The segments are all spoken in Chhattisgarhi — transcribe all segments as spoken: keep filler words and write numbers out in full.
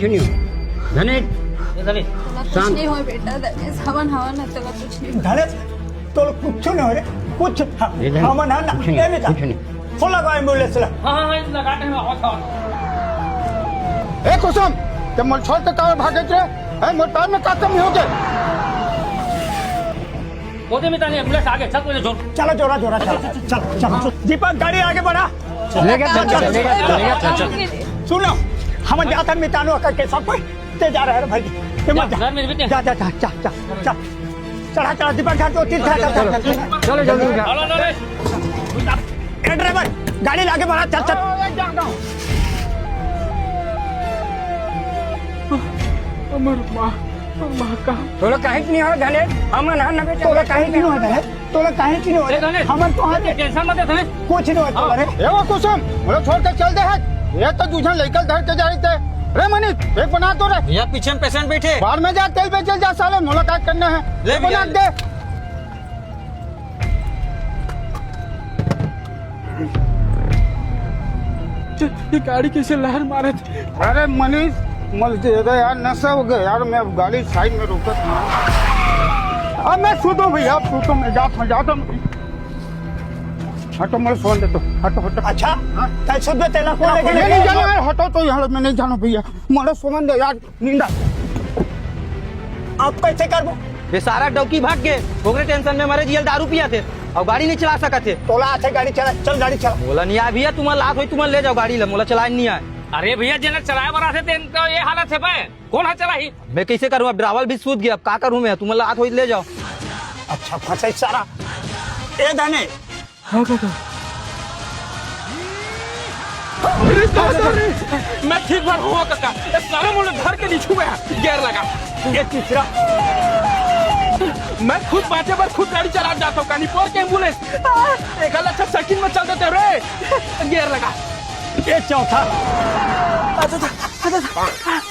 कुछ नहीं हो। धनेश, ये धनेश। तोला कुछ शांत। नहीं हो बेटा, धनेश, हमन हवन ना, तोला कुछ नहीं हो। धनेश, तोला कुछ नहीं हो रे, कुछ। ये धनेश, हमन हन ना, कुछ नहीं, ए बेटा, कुछ नहीं। फोन लगा एम्बुलेंस ला। हाँ, हाँ, हाँ, लगा दे, मैं आवत हूँ। ए कुसुम, ते मोला छोड़ के काबर भागत रे? ए, मोर पैर में का कमी हो गे? ओदे मितान, एम्बुलेंस आगे, चल, पहले जोर। चलो, जोरा, जोरा, चलो, चलो, चलो, चलो। दीपक, गाड़ी आगे बढ़ा। ले गया, चल, चल, चल, ले गया, चल, ले गया, चल, चल। सुनो, हमन जाथन मितान, ओकर के सब कोई, ते जा रहे रे भाई, ते मत जा। घर में भी जा, जा, जा, जा, जा, जा। चढ़ा, चढ़ा, दीपक, जा, तो तीन, जा, जा, जा, जा। चलो, जल्दी उठा। चलो, चलो, चलो। ए ड्राइवर, गाड़ी लागे बढ़ा, चल, चल। अमर माँ, माँ का। तोला काहेच नहीं हो धनेश, हमन हन ना बेटा। तोला काहेच नहीं हो धनेश, तोला काहेच नहीं हो। ए धनेश, हमन तो हन। टेंशन मत ले धनेश। कुछ नहीं हो तोला रे। ए वो कुसुम, मोला छोड़ के चल दे हट। ये तो दू झन लइका धर के जाई ते। रे मनीष, एक बना तो रे। भैया, पीछे में पेशेंट बैठे। बाहर में जा, तेल बेचल जा साले, मुलाकात करना है। ले एक बना भैया। दे। ये गाड़ी कैसे लहर मारत? अरे मनीष, मत दे दे यार, नशा हो गया यार, मैं अब गाड़ी साइड में रोकत नहीं। अब मैं सुतो भैया, अब सुतो, मैं जाता हूँ, जाता हूँ। हटो, मैं सोन देता हूँ, हटो, हटो। अच्छा, हाँ? तै सुत बे, तेला कौन लेके नहीं, नहीं गया? जाना है, हटो तो यहाँ, मैं नहीं जाना भैया, मैं सोन दे यार। निंदा। अब कैसे करबो? ये सारा डौकी भाग के, ओकरे टेंशन में मरे जियल दारू पिया थे और गाड़ी नहीं चला सकत थे। तोला आथे गाड़ी चला, चल गाड़ी चला। मोला नहीं आय भैया, तुम्हारा लात होई, तुम्हारा ले जाओ गाड़ी ला, मोला चलाए नहीं आय। अरे भैया, जेना चलाए वाला थे, तेन तो ये हालत है बे। कौन हा चलाही? मैं कैसे करूँ? अब ड्राइवर भी सूत गया, अब का करूँ मैं? तुम्हारा लात होई, ले जाओ। अच्छा फंसे सारा। ए धने, हाँ काका। अरे दादा रे, मैं ठीक बार हुआ काका। ये सारा मुझे घर के नीचे में है। गियर लगा। ये तीसरा। मैं खुद बांचे बर खुद गाड़ी चला जाता हूँ, कानी पोर के एम्बुलेंस। आ, एक अलग अच्छा सेकंड में चल देते रे। गियर लगा। ये चौथा। अच्छा, अच्छा, अच्छा,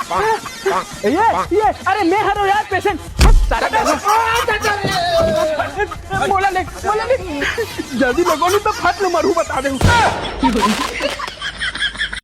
अच्छा। ये, ये, अरे मैं हरो यार पेशेंट। सारा मोला ले, मोला ले। जल्दी लगो नहीं तो फट ले मरू बता दे।